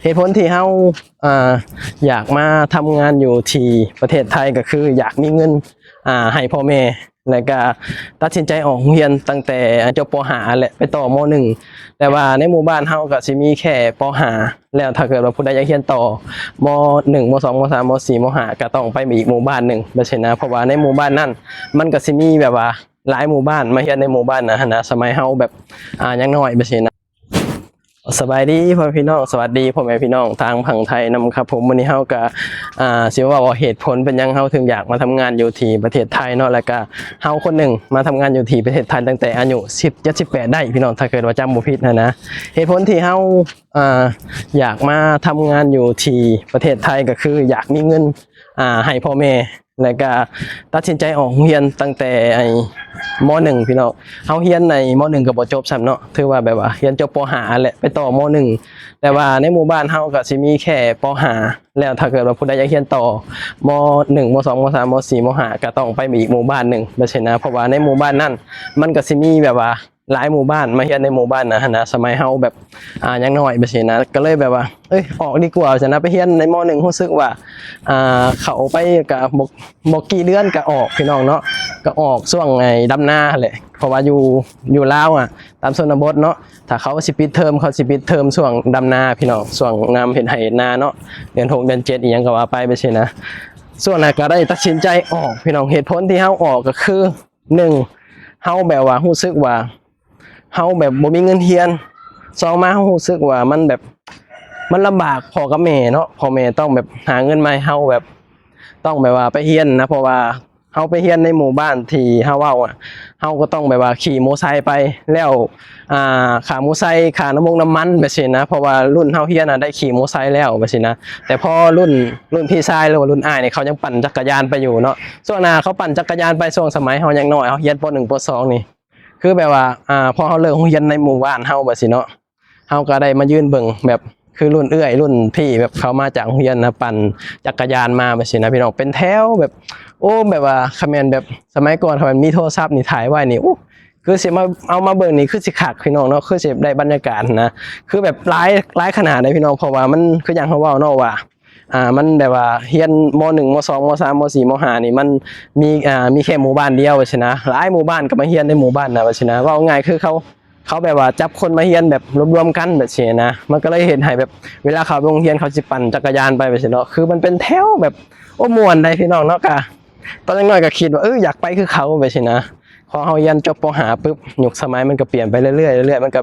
ເຫດຜົນທີ່ເຮົາ ອ່າ ຢາກມາທຳງານຢູ່ທີ່ປະເທດໄທ ກໍຄືຢາກມີເງິນ ອ່າ ໃຫ້ພໍ່ແມ່ ແລ້ວກໍຕັດສິນໃຈອອກໂຮງຮຽນຕັ້ງແຕ່ຈົບ ປໍຫ້າ ແຫຼະ ໄປຕໍ່ ມໍໜຶ່ງ ແຕ່ວ່າໃນໝູ່ບ້ານເຮົາກໍຊິມີແຄ່ ປໍຫ້າ ແລ້ວຖ້າເກີດວ່າຜູ້ໃດຢາກຮຽນຕໍ່ ມໍໜຶ່ງ ມໍສອງ ມໍສາມ ມໍສີ່ ປໍຫ້າ ກໍຕ້ອງໄປອີກໝູ່ບ້ານໜຶ່ງ ແບບຊີ້ນະ ເພາະວ່າໃນໝູ່ບ້ານນັ້ນ ມັນກໍຊິມີແບບວ່າ ຫຼາຍໝູ່ບ້ານມາຮຽນໃນໝູ່ບ້ານນະຫັ້ນນະ ສະໄໝເຮົາແບບ ອ່າ ຍັງນ້ອຍແບບຊີ້ນະ. ສະບາຍດີພໍ່ແມ່ພີ່ນ້ອງ ສະຫວັດດີພໍ່ແມ່ພີ່ນ້ອງທາງຝັ່ງໄທນຳຄັບຜົມ. ມື້ນີ້ເຮົາກະ ອ່າ ຊິມາເວົ້າເຫດຜົນເປັນຫຍັງເຮົາເຖິງຢາກມາທຳງານຢູ່ທີ່ປະເທດໄທເນາະ ແລ້ວກະເຮົາຄົນໜຶ່ງມາທຳງານຢູ່ທີ່ປະເທດໄທຕັ້ງແຕ່ອາຍຸສິບເຈັດ ສິບແປດ ໄດ້ພີ່ນ້ອງ ຖ້າເກີດວ່າຈຳບໍ່ຜິດຫັ້ນນະ. ເຫດຜົນທີ່ເຮົາ ອ່າ ຢາກມາທຳງານຢູ່ທີ່ປະເທດໄທ ກໍຄືຢາກມີເງິນ ອ່າ ໃຫ້ພໍ່ແມ່ ແລ້ວກະຕັດສິນໃຈອອກໂຮງຮຽນຕັ້ງແຕ່ໄອ້ ມໍໜຶ່ງ ພີ່ນ້ອງ. ເຮົາຮຽນໄອ້ ມໍໜຶ່ງ ກໍບໍ່ຈົບຊ້ຳເນາະ ຖືວ່າແບບວ່າຮຽນຈົບ ປໍຫ້າ ແຫຼະ ໄປຕໍ່ ມໍໜຶ່ງ ແຕ່ວ່າໃນໝູ່ບ້ານເຮົາກໍຊິມີແຄ່ ປໍຫ້າ ແລ້ວຖ້າເກີດວ່າຜູ້ໃດຢາກຮຽນຕໍ່ ມໍໜຶ່ງ ມໍສອງ ມໍສາມ ມໍສີ່ ປໍຫ້າ ກໍຕ້ອງໄປອີກໝູ່ບ້ານໜຶ່ງ ແບບຊີ້ນະ ເພາະວ່າໃນໝູ່ບ້ານນັ້ນ ມັນກໍຊິມີແບບວ່າ ຫຼາຍໝູ່ບ້ານມາຮຽນໃນໝູ່ບ້ານນະຫັ້ນນະ ສະໄໝເຮົາແບບ ອ່າ ຍັງນ້ອຍແບບຊີ້ນະ ກໍເລີຍແບບວ່າ ເອີຍ ອອກດີກວ່າຊັ້ນນະ ໄປຮຽນໃນ ມໍໜຶ່ງ ຮູ້ສຶກວ່າ ອ່າ ເຂົ້າໄປກໍບໍ່ ບໍ່ກີ່ເດືອນກໍອອກ ພີ່ນ້ອງເນາະ ກໍອອກຊ່ວງໄອ້ດຳນາຫັ້ນແຫຼະ ເພາະວ່າຢູ່ ຢູ່ລາວອະ ຕາມຊົນນະບົດເນາະ ຖ້າເຂົາຊິປິດເທີມ ເຂົາຊິປິດເທີມຊ່ວງດຳນາ ພີ່ນ້ອງ ຊ່ວງຍາມເຮັດໄຮ່ເຮັດນາເນາະ ເດືອນຫົກ ເດືອນເຈັດ ອີ່ຫຍັງກໍວ່າໄປແບບຊີ້ນະ. ຊ່ວງນັ້ນກໍໄດ້ຕັດສິນໃຈອອກ ພີ່ນ້ອງ ເຫດຜົນທີ່ເຮົາອອກກໍຄື ໜຶ່ງ ເຮົາແບບວ່າຮູ້ສຶກວ່າ ເຮົາແບບບໍ່ມີເງິນຮຽນ. ສອງມາ ເຮົາຮູ້ສຶກວ່າມັນແບບ ມັນລຳບາກພໍ່ກັບແມ່ເນາະ ພໍ່ແມ່ຕ້ອງແບບຫາເງິນມາໃຫ້ເຮົາ ແບບຕ້ອງແບບວ່າໄປຮຽນນະ ເພາະວ່າເຮົາໄປຮຽນໃນໝູ່ບ້ານທີ່ເຮົາເວົ້າອະ ເຮົາກໍຕ້ອງແບບວ່າຂີ່ມໍໄຊໄປ ແລ້ວ ອ່າ ຄ່າມໍໄຊ ຄ່ານ້ຳມົງນ້ຳມັນແບບຊີ້ນະ ເພາະວ່າລຸ້ນເຮົາຮຽນນະໄດ້ຂີ່ມໍໄຊແລ້ວແບບຊີ້ນະ ແຕ່ພໍລຸ້ນ ລຸ້ນພີ່ຊາຍ ຫຼືວ່າລຸ້ນອ້າຍນີ້ ເຂົາຍັງປັ່ນຈັກກະຍານໄປຢູ່ເນາະ. ຊ່ວງນັ້ນເຂົາປັ່ນຈັກກະຍານໄປ ຊ່ວງສະໄໝເຮົາຍັງນ້ອຍ ເຮົາຮຽນ ປໍໜຶ່ງ ປໍສອງ ນີ້ ຄືແບບວ່າ ອ່າ ພໍເຮົາເລີກໂຮງຮຽນໃນໝູ່ບ້ານເຮົາແບບຊີ້ເນາະ ເຮົາກໍໄດ້ມາຢືນເບິ່ງ ແບບຄືລຸ້ນເອື້ອຍລຸ້ນພີ່ ແບບເຂົາມາຈາກໂຮງຮຽນນະ ປັ່ນຈັກກະຍານມາແບບຊີ້ນະ ພີ່ນ້ອງ ເປັນແຖວແບບ ໂອ້ ແບບວ່າຄັນແມ່ນແບບສະໄໝກ່ອນ ຄັນແມ່ນມີໂທລະສັບນີ້ຖ່າຍໄວ້ນີ້ ໂອ້ ຄືຊິມາ ເອົາມາເບິ່ງນີ້ຄືຊິຄັກ ພີ່ນ້ອງເນາະ ຄືຊິໄດ້ບັນຍາກາດຫັ້ນນະ ຄືແບບຫຼາຍ ຫຼາຍຂະໜາດເລີຍ ພີ່ນ້ອງ ເພາະວ່າມັນຄືຢ່າງເຮົາເວົ້າເນາະວ່າ ອ່າ ມັນແບບວ່າຮຽນ ມໍໜຶ່ງ ມໍສອງ ມໍສາມ ມໍສີ່ ມໍຫ້າ ນີ້ ມັນມີ ອ່າ ມີແຄ່ໝູ່ບ້ານດຽວວ່າຊັ້ນນະ ຫຼາຍໝູ່ບ້ານກໍມາຮຽນໃນໝູ່ບ້ານນະວ່າຊັ້ນນະ ເວົ້າງ່າຍຄືເຂົາ ເຂົາແບບວ່າຈັບຄົນມາຮຽນແບບລວມໆກັນແບບຊີ້ນະ ມັນກໍເລີຍເຮັດໃຫ້ແບບເວລາເຂົາໄປໂຮງຮຽນ ເຂົາຊິປັ່ນຈັກກະຍານໄປແບບຊີ້ເນາະ ຄືມັນເປັນແຖວແບບ ໂອ້ ມ່ວນໄດ໋ ພີ່ນ້ອງເນາະ. ກະຕອນຍັງນ້ອຍກໍຄິດວ່າ ເອີ ຢາກໄປຄືເຂົາແບບຊີ້ນະ ພໍເຮົາຮຽນຈົບ ປໍຫ້າ ປຶບ ຍຸກສະໄໝມັນກໍປ່ຽນໄປເລື້ອຍໆ ເລື້ອຍໆ ມັນກໍ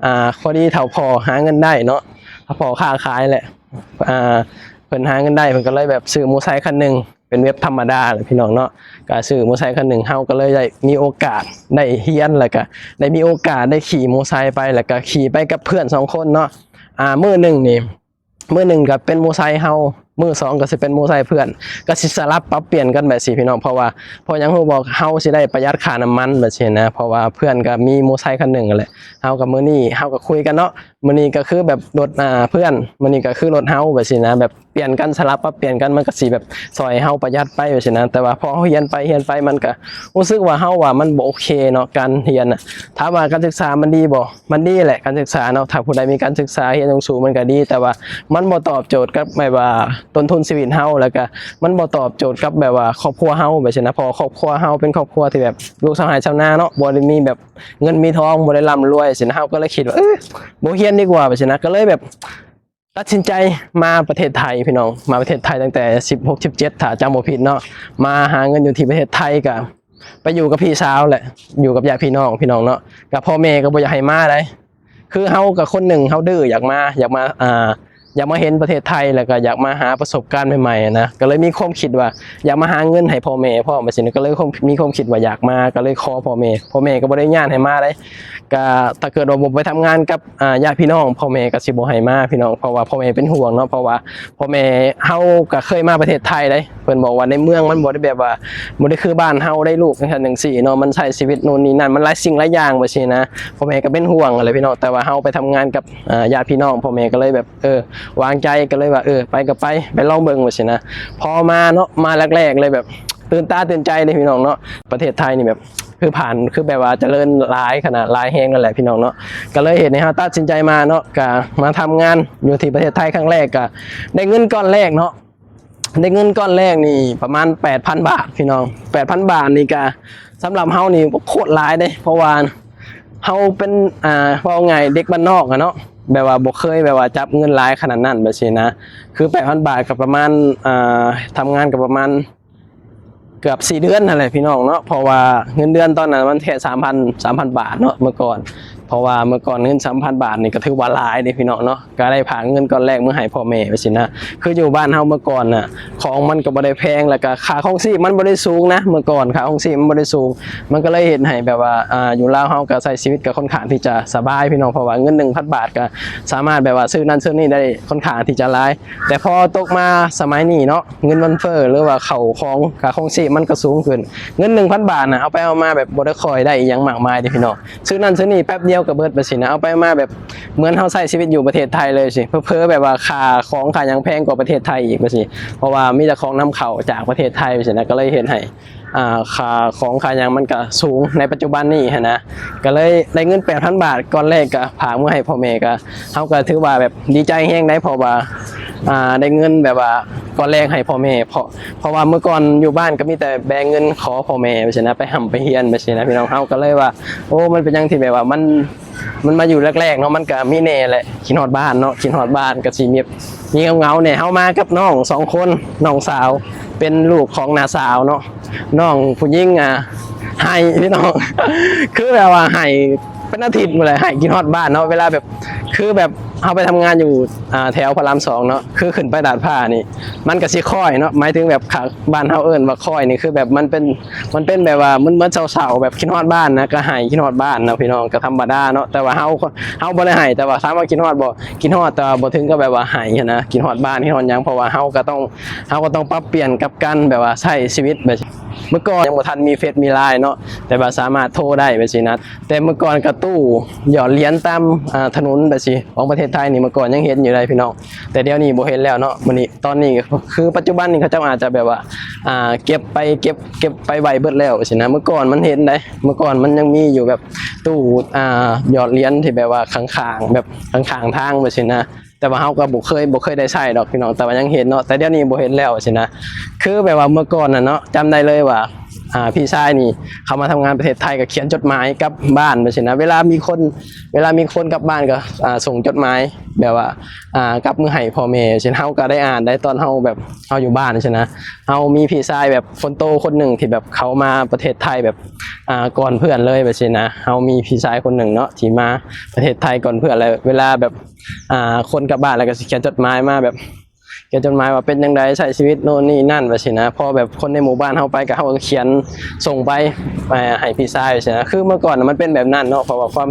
ອ່າ ພໍດີເຖົ້າພໍ່ຫາເງິນໄດ້ເນາະ ເຖົ້າພໍ່ຄ້າຂາຍແຫຼະ ອ່າ ເພິ່ນຫາເງິນໄດ້ ເພິ່ນກໍເລີຍແບບຊື້ມໍໄຊຄັນໜຶ່ງ ເປັນເວັບທຳມະດາແຫຼະ ພີ່ນ້ອງເນາະ ກໍຊື້ມໍໄຊຄັນໜຶ່ງ ເຮົາກໍເລີຍໄດ້ມີໂອກາດໄດ້ຮຽນ ແລ້ວກໍໄດ້ມີໂອກາດໄດ້ຂີ່ມໍໄຊໄປ ແລ້ວກໍຂີ່ໄປກັບເພື່ອນສອງຄົນເນາະ ອ່າ ມື້ໜຶ່ງນີ້ ມື້ໜຶ່ງກໍເປັນມໍໄຊເຮົາ ມື້ສອງກໍຊິເປັນມໍໄຊເພື່ອນ ກໍຊິສະຫຼັບປັບປ່ຽນກັນແບບຊີ້ ພີ່ນ້ອງ ເພາະວ່າ ເພາະຫຍັງຮູ້ບໍ່ ເຮົາຊິໄດ້ປະຢັດຄ່ານ້ຳມັນແບບຊີ້ນະ ເພາະວ່າເພື່ອນກໍມີມໍໄຊຄັນໜຶ່ງຫັ້ນແຫຼະ ເຮົາກໍມື້ນີ້ເຮົາກໍຄຸຍກັນເນາະ ມື້ນີ້ກໍຄືແບບລົດ ອ່າ ເພື່ອນ ມື້ນີ້ກໍຄືລົດເຮົາແບບຊີ້ນະ ແບບປ່ຽນກັນ ສະຫຼັບປັບປ່ຽນກັນ ມັນກໍຊິແບບຊ່ອຍເຮົາປະຢັດໄປແບບຊີ້ນະ. ແຕ່ວ່າພໍເຮົາຮຽນໄປ ຮຽນໄປ ມັນກໍຮູ້ສຶກວ່າເຮົາວ່າມັນບໍ່ໂອເຄເນາະ ການຮຽນນະ. ຖາມວ່າການສຶກສາມັນດີບໍ່? ມັນດີແຫຼະ ການສຶກສາເນາະ ຖ້າຜູ້ໃດມີການສຶກສາ ຮຽນສູງໆ ມັນກໍດີ ແຕ່ວ່າມັນບໍ່ຕອບໂຈດກັບແບບວ່າຕົ້ນທຶນຊີວິດເຮົາ ແລ້ວກໍມັນບໍ່ຕອບໂຈດກັບແບບວ່າຄອບຄົວເຮົາແບບຊີ້ນະ ເພາະວ່າຄອບຄົວເຮົາເປັນຄອບຄົວທີ່ແບບລູກຊາວໄຮ່ຊາວນາເນາະ ບໍ່ໄດ້ມີແບບ ເງິນມີທອງ ບໍ່ໄດ້ລ່ຳລວຍຊີ້ນະ ເຮົາກໍເລີຍຄິດວ່າ ເອີ ບໍ່ຮຽນດີກວ່າ ແບບຊີ້ນະ ກໍເລີຍແບບຕັດສິນໃຈມາປະເທດໄທພີ່ນ້ອງ ມາປະເທດໄທຕັ້ງແຕ່ສິບຫົກ ສິບເຈັດ ຖ້າຈຳບໍ່ຜິດເນາະ ມາຫາເງິນຢູ່ທີ່ປະເທດໄທ ກະໄປຢູ່ກັບພີ່ສາວແຫຼະ ຢູ່ກັບຍາດພີ່ນ້ອງ ພີ່ນ້ອງເນາະ ກະພໍ່ແມ່ກໍບໍ່ຢາກໃຫ້ມາໃດ ຄືເຮົາກໍຄົນໜຶ່ງ ເຮົາດື້ຢາກມາ ຢາກມາ ອ່າ ຢາກມາເຫັນປະເທດໄທ ແລ້ວກໍຢາກມາຫາປະສົບການໃໝ່ໆນະ ກໍເລີຍມີຄວາມຄິດວ່າຢາກມາຫາເງິນໃຫ້ພໍ່ແມ່ພ້ອມ ແບບຊີ້ນະ ກໍເລີຍມີຄວາມຄິດວ່າຢາກມາ ກໍເລີຍຂໍພໍ່ແມ່ ພໍ່ແມ່ກໍບໍ່ໄດ້ຍາດໃຫ້ມາໃດ ກໍຖ້າເກີດວ່າບໍ່ໄປທຳງານກັບ ອ່າ ຍາດພີ່ນ້ອງ ພໍ່ແມ່ກໍຊິບໍ່ໃຫ້ມາພີ່ນ້ອງ ເພາະວ່າພໍ່ແມ່ເປັນຫ່ວງເນາະ ເພາະວ່າພໍ່ແມ່ເຮົາກໍເຄີຍມາປະເທດໄທໃດ ເພິ່ນບອກວ່າໃນເມືອງມັນບໍ່ໄດ້ແບບວ່າ ບໍ່ໄດ້ຄືບ້ານເຮົາໃດ ລູກຈັ່ງຊັ້ນຈັ່ງຊີ້ເນາະ ມັນໃຊ້ຊີວິດໂນ່ນນີ້ນັ້ນ ມັນຫຼາຍສິ່ງຫຼາຍຢ່າງ ແບບຊີ້ນະ ພໍ່ແມ່ກໍເປັນຫ່ວງຫັ້ນແຫຼະພີ່ນ້ອງ ແຕ່ວ່າເຮົາໄປທຳງານກັບ ອ່າ ຍາດພີ່ນ້ອງ ພໍ່ແມ່ກໍເລີຍແບບ ເອີ ວາງໃຈ ກໍເລີຍວ່າ ເອີ ໄປກໍໄປ ໄປລອງເບິ່ງ ແບບຊີ້ນະ ພໍມາເນາະ ມາແລກໆເລີຍແບບຕື່ນຕາຕື່ນໃຈເດ້ພີ່ນ້ອງເນາະ ປະເທດໄທນີ້ແບບ ຄືຜ່ານ ຄືແບບວ່າຈະເລີນຫຼາຍຂະໜາດ ຫຼາຍແຮງນັ້ນແຫຼະພີ່ນ້ອງເນາະ. ກໍເລີຍເຮັດໃຫ້ເຮົາຕັດສິນໃຈມາເນາະ ກໍມາທຳງານຢູ່ທີ່ປະເທດໄທຄັ້ງແລກ ກໍໄດ້ເງິນກ້ອນແລກເນາະ ໄດ້ເງິນກ້ອນແລກນີ້ປະມານແປດພັນບາດພີ່ນ້ອງ. ແປດພັນບາດນີ້ກະສຳລັບເຮົານີ້ໂຄດຫຼາຍເດ້ ເພາະວ່າເຮົາເປັນ ອ່າ ເວົ້າງ່າຍເດັກບ້ານນອກອະເນາະ ແບບວ່າບໍ່ເຄີຍແບບວ່າຈັບເງິນຫຼາຍຂະໜາດນັ້ນແບບຊີ້ນະ. ຄືແປດພັນບາດກໍປະມານ ອ່າ ທຳງານກໍປະມານເກືອບສີ່ເດືອນຫັ້ນແຫຼະພີ່ນ້ອງເນາະ ເພາະວ່າເງິນເດືອນຕອນນັ້ນມັນແຄ່ສາມພັນ ສາມພັນບາດເນາະ ເມື່ອກ່ອນ. ເພາະວ່າເມື່ອກ່ອນເງິນສາມພັນບາດນີ້ກໍຖືວ່າຫຼາຍເດ້ພີ່ນ້ອງເນາະ ກໍໄດ້ພາເງິນກ້ອນແລກມາໃຫ້ພໍ່ແມ່ວ່າຊີ້ນະ. ຄືຢູ່ບ້ານເຮົາເມື່ອກ່ອນນະ ຂອງມັນກໍບໍ່ໄດ້ແພງ ແລ້ວກໍຄ່າຄອງຊີບມັນບໍ່ໄດ້ສູງນະ. ເມື່ອກ່ອນຄ່າຄອງຊີບມັນບໍ່ໄດ້ສູງ ມັນກໍເລີຍເຮັດໃຫ້ແບບວ່າ ອ່າ ຢູ່ລາວເຮົາກໍໃຊ້ຊີວິດກໍຄ່ອນຂ້າງທີ່ຈະສະບາຍພີ່ນ້ອງ ເພາະວ່າເງິນໜຶ່ງພັນບາດກໍສາມາດແບບວ່າຊື້ນັ້ນຊື້ນີ້ໄດ້ຄ່ອນຂ້າງທີ່ຈະຫຼາຍ. ແຕ່ພໍຕົກມາສະໄໝນີ້ເນາະ ເງິນມັນເຟີ້ ຫຼືວ່າເຂົ້າຂອງ ຄ່າຄອງຊີບມັນກໍສູງຂຶ້ນ. ເງິນໜຶ່ງພັນບາດນະ ເອົາໄປເອົາມາແບບບໍ່ໄດ້ຄ່ອຍໄດ້ອີ່ຫຍັງມາກມາຍເດ້ພີ່ນ້ອງ. ຊື້ນັ້ນຊື້ນີ້ແປັບດຽວກໍເບິດແບບຊີ້ນະ. ເອົາໄປເອົາມາແບບເໝືອນເຮົາໃຊ້ຊີວິດຢູ່ປະເທດໄທເລີຍຊີ້ ເຜີໆແບບວ່າຄ່າຂອງຄ່າຫຍັງແພງກວ່າປະເທດໄທອີກແບບຊີ້ ເພາະວ່າມີແຕ່ຂອງນຳເຂົ້າຈາກປະເທດໄທແບບຊີ້ນະ. ກໍເລີຍເຮັດໃຫ້ ອ່າ ຄ່າຂອງຄ່າຫຍັງມັນກະສູງໃນປັດຈຸບັນນີ້ຫັ້ນນະ. ກະເລີຍໄດ້ເງິນແປດພັນບາດ ກ້ອນແລກກະຝາກເມືອໃຫ້ພໍ່ແມ່ ກະ ເຮົາກະຖືວ່າແບບດີໃຈແຮງໄດ໋ ເພາະວ່າ ອ່າ ໄດ້ເງິນແບບວ່າກ້ອນແລກໃຫ້ພໍ່ແມ່ ເພາະ ເພາະວ່າເມື່ອກ່ອນຢູ່ບ້ານກະມີແຕ່ແບງເງິນຂໍພໍ່ແມ່ແບບຊີ້ນະ ໄປຮ່ຳໄປຮຽນແບບຊີ້ນະພີ່ນ້ອງ. ເຮົາກະເລີຍວ່າ ໂອ້ ມັນເປັນຫຍັງທີ່ແບບວ່າມັນ ມັນມາຢູ່ແລກໆເນາະ ມັນກະມີແດ່ແຫຼະ ຄິດຮອດບ້ານເນາະ ຄິດຮອດບ້ານກະຊິມີ ມີເຫງົາໆແດ່. ເຮົາມາກັບນ້ອງສອງຄົນ ນ້ອງສາວ ເປັນລູກຂອງນ້າສາວເນາະ ນ້ອງຜູ້ຍິງ ອ່າ ໄຫ້ພີ່ນ້ອງ ຄືແບບວ່າໄຫ້ເປັນອາທິດພຸ້ນແຫຼະ ໄຫ້ຄິດຮອດບ້ານເນາະ. ເວລາແບບ ຄືແບບເຮົາໄປທຳງານຢູ່ ອ່າ ແຖວພະລາມສອງເນາະ ຄືຂຶ້ນໄປດາດຟ້ານີ້ ມັນກະຊິຄ້ອຍເນາະ ໝາຍເຖິງແບບ ຂ້າງບ້ານເຮົາເອີ້ນວ່າຄ້ອຍນີ້ ຄືແບບມັນເປັນ ມັນເປັນແບບວ່າມຶນໆເສົ້າໆ ແບບຄິດຮອດບ້ານນະ ກະໄຫ້ຄິດຮອດບ້ານນະພີ່ນ້ອງ ກະທຳມະດາເນາະ. ແຕ່ວ່າເຮົາ ເຮົາບໍ່ໄດ້ໄຫ້ ແຕ່ວ່າຖາມວ່າຄິດຮອດບໍ່ ຄິດຮອດ ແຕ່ວ່າບໍ່ເຖິງກັບແບບວ່າໄຫ້ຫັ້ນນະ ຄິດຮອດບ້ານ ຄິດຮອດຫຍັງ ເພາະວ່າເຮົາກະຕ້ອງ ເຮົາກະຕ້ອງປັບປ່ຽນກັບການແບບວ່າໃຊ້ຊີວິດແບບ ເມື່ອກ່ອນຍັງບໍ່ທັນມີເຟສມີລາຍເນາະ ແຕ່ວ່າສາມາດໂທໄດ້ແບບຊີ້ນະ. ແຕ່ເມື່ອກ່ອນກະຕູ້ຫຍອດຫຼຽນຕາມ ອ່າ ຖະໜົນແບບຊີ້ ຂອງປະເທດໄທນີ້ ເມື່ອກ່ອນຍັງເຫັນຢູ່ໄດ໋ພີ່ນ້ອງ ແຕ່ດຽວນີ້ບໍ່ເຫັນແລ້ວເນາະ. ມື້ນີ້ ຕອນນີ້ຄືປັດຈຸບັນນີ້ເຂົາເຈົ້າອາດຈະແບບວ່າ ອ່າ ເກັບໄປ ເກັບ ເກັບໄປໄວ້ເບິດແລ້ວຊີ້ນະ. ເມື່ອກ່ອນມັນເຫັນໄດ໋ ເມື່ອກ່ອນມັນຍັງມີຢູ່ແບບຕູ້ ອ່າ ຫຍອດຫຼຽນທີ່ແບບວ່າຂ້າງໆ ແບບຂ້າງໆທາງແບບຊີ້ນະ. ແຕ່ວ່າເຮົາກໍບໍ່ເຄີຍ ບໍ່ເຄີຍໄດ້ໃຊ້ດອກພີ່ນ້ອງ ແຕ່ວ່າຍັງເຫັນເນາະ ແຕ່ດຽວນີ້ບໍ່ເຫັນແລ້ວຊີ້ນະ. ຄືແບບວ່າເມື່ອກ່ອນນະເນາະ ຈຳໄດ້ເລີຍວ່າ ອ່າ ພີ່ຊາຍນີ້ເຂົາມາທຳງານປະເທດໄທ ກໍຂຽນຈົດໝາຍກັບບ້ານແບບຊີ້ນະ. ເວລາມີຄົນ ເວລາມີຄົນກັບບ້ານກໍ ອ່າ ສົ່ງຈົດໝາຍແບບວ່າ ອ່າ ກັບມືໃຫ້ພໍ່ແມ່ຊີ້ນະ. ເຮົາກໍໄດ້ອ່ານໄດ້ຕອນເຮົາແບບເຮົາຢູ່ບ້ານຊີ້ນະ. ເຮົາມີພີ່ຊາຍແບບຄົນໂຕຄົນໜຶ່ງທີ່ແບບເຂົາມາປະເທດໄທແບບ ອ່າ ກ່ອນເພື່ອນເລີຍແບບຊີ້ນະ. ເຮົາມີພີ່ຊາຍຄົນໜຶ່ງເນາະ ທີ່ມາປະເທດໄທກ່ອນເພື່ອນ ແລ້ວເວລາແບບ ອ່າ ຄົນກັບບ້ານ ແລ້ວກໍຊິຂຽນຈົດໝາຍມາແບບ ຂຽນຈົດໝາຍວ່າເປັນຈັ່ງໃດ ໃຊ້ຊີວິດໂນ່ນນີ້ນັ້ນແບບຊີ້ນະ. ພໍແບບຄົນໃນໝູ່ບ້ານເຮົາໄປ ກໍເຮົາກໍຂຽນສົ່ງໄປ ອ່າ ໃຫ້ພີ່ຊາຍຊີ້ນະ. ຄືເມື່ອກ່ອນນະມັນເປັນແບບນັ້ນເນາະ ເພາະວ່າຄວາມ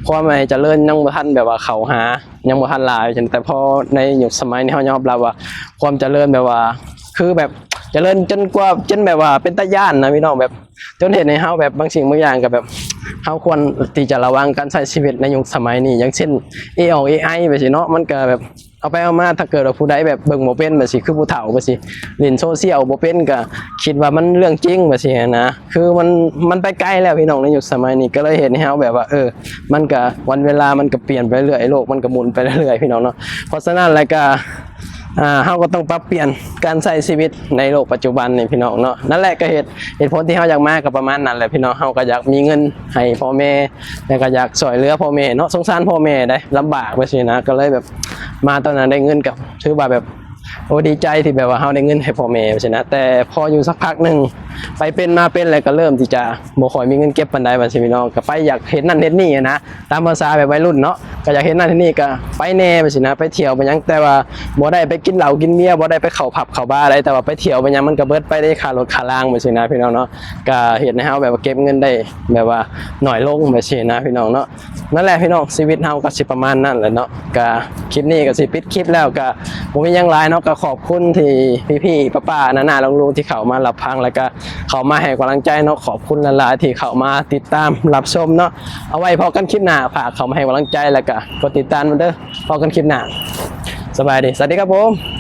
ຄວາມ ອ່າ ຈະເລີນຍັງບໍ່ທັນແບບວ່າເຂົ້າຫາ ຍັງບໍ່ທັນຫຼາຍ ແຕ່ພໍໃນຍຸກສະໄໝນີ້ ເຮົາຍອມຮັບວ່າຄວາມຈະເລີນແບບວ່າ ຄືແບບຈະເລີນຈົນກວ່າ ຈົນແບບວ່າເປັນຕາຢ້ານນະພີ່ນ້ອງ ແບບ ຈົນເຮັດໃຫ້ເຮົາແບບບາງສິ່ງບາງຢ່າງກໍແບບ ເຮົາຄວນທີ່ຈະລະວັງການໃຊ້ຊີວິດໃນຍຸກສະໄໝນີ້ ຢ່າງເຊັ່ນ ເອອອງ ເອໄອ ແບບຊີ້ເນາະ. ມັນກໍແບບ ເອົາໄປເອົາມາ ຖ້າເກີດວ່າຜູ້ໃດແບບເບິ່ງບໍ່ເປັນແບບຊີ້ ຄືຜູ້ເຖົ້າແບບຊີ້ ຫຼິ້ນໂຊຊຽວບໍ່ເປັນ ກໍຄິດວ່າມັນເລື່ອງຈິງແບບຊີ້ນະ. ຄືມັນ ມັນໄປໄກແລ້ວພີ່ນ້ອງ ໃນຍຸກສະໄໝນີ້ ກໍເລີຍເຮັດໃຫ້ເຮົາແບບວ່າ ເອີ ມັນກໍ ວັນເວລາມັນກໍປ່ຽນໄປເລື້ອຍ ໂລກມັນກໍໝູນໄປເລື້ອຍພີ່ນ້ອງເນາະ. ເພາະສະນັ້ນແລ້ວກໍ ອ່າ ເຮົາກໍຕ້ອງປັບປ່ຽນການໃຊ້ຊີວິດໃນໂລກປັດຈຸບັນນີ້ພີ່ນ້ອງເນາະ. ນັ້ນແຫຼະ ກໍເຫດ ເຫດຜົນທີ່ເຮົາຢາກມາກໍປະມານນັ້ນແຫຼະພີ່ນ້ອງ. ເຮົາກໍຢາກມີເງິນໃຫ້ພໍ່ແມ່ ແລ້ວກໍຢາກຊ່ວຍເຫຼືອພໍ່ແມ່ເນາະ ສົງສານພໍ່ແມ່ໄດ໋ ລຳບາກແບບຊີ້ນະ. ກໍເລີຍແບບມາຕອນນັ້ນໄດ້ເງິນ ກໍຖືວ່າແບບ ໂອ້ ດີໃຈທີ່ແບບວ່າເຮົາໄດ້ເງິນໃຫ້ພໍ່ແມ່ແບບຊີ້ນະ. ແຕ່ພໍຢູ່ສັກພັກໜຶ່ງ ໄປເປັນມາເປັນ ແລ້ວກໍເລີ່ມທີ່ຈະບໍ່ຄ່ອຍມີເງິນເກັບປານໃດວ່າຊີ້ພີ່ນ້ອງ. ກໍໄປຢາກເຮັດນັ້ນເຮັດນີ້ນະ ຕາມພາສາແບບໄວລຸ້ນເນາະ ກໍຢາກເຮັດນັ້ນເຮັດນີ້ ກໍໄປແດ່ແບບຊີ້ນະ ໄປທ່ຽວໄປຫຍັງ. ແຕ່ວ່າບໍ່ໄດ້ໄປກິນເຫຼົ້າກິນເບຍ ບໍ່ໄດ້ໄປເຂົ້າຜັບເຂົ້າບາໃດ໋ ແຕ່ວ່າໄປທ່ຽວໄປຫຍັງ ມັນກໍເບິດໄປໃນຄ່າລົດຄ່າລາງແບບຊີ້ນະພີ່ນ້ອງເນາະ. ກໍເຮັດໃຫ້ເຮົາແບບວ່າເກັບເງິນໄດ້ແບບວ່າໜ້ອຍລົງແບບຊີ້ນະພີ່ນ້ອງເນາະ. ນັ້ນແຫຼະພີ່ນ້ອງ ຊີວິດເຮົາກໍຊິປະມານນັ້ນແຫຼະເນາະ. ກໍຄລິບນີ້ກໍຊິປິດຄລິບແລ້ວ ກໍບໍ່ມີຫຍັງຫຼາຍເນາະ. ກໍຂອບຄຸນທີ່ພີ່ໆ ປ້າໆ ນ້າໆ ລຸງໆ ທີ່ເຂົ້າມາຮັບຟັງ ແລ້ວກໍເຂົ້າມາໃຫ້ກຳລັງໃຈເນາະ. ຂອບຄຸນຫຼາຍໆ ທີ່ເຂົ້າມາຕິດຕາມຮັບຊົມເນາະ. ເອົາໄວ້ພໍ້ກັນຄລິບໜ້າ ຝາກເຂົ້າມາໃຫ້ກຳລັງໃຈ ແລ້ວກໍກົດຕິດຕາມນຳເດີ້. ພໍ້ກັນຄລິບໜ້າ ສະບາຍດີ ສະຫວັດດີຄັບຜົມ.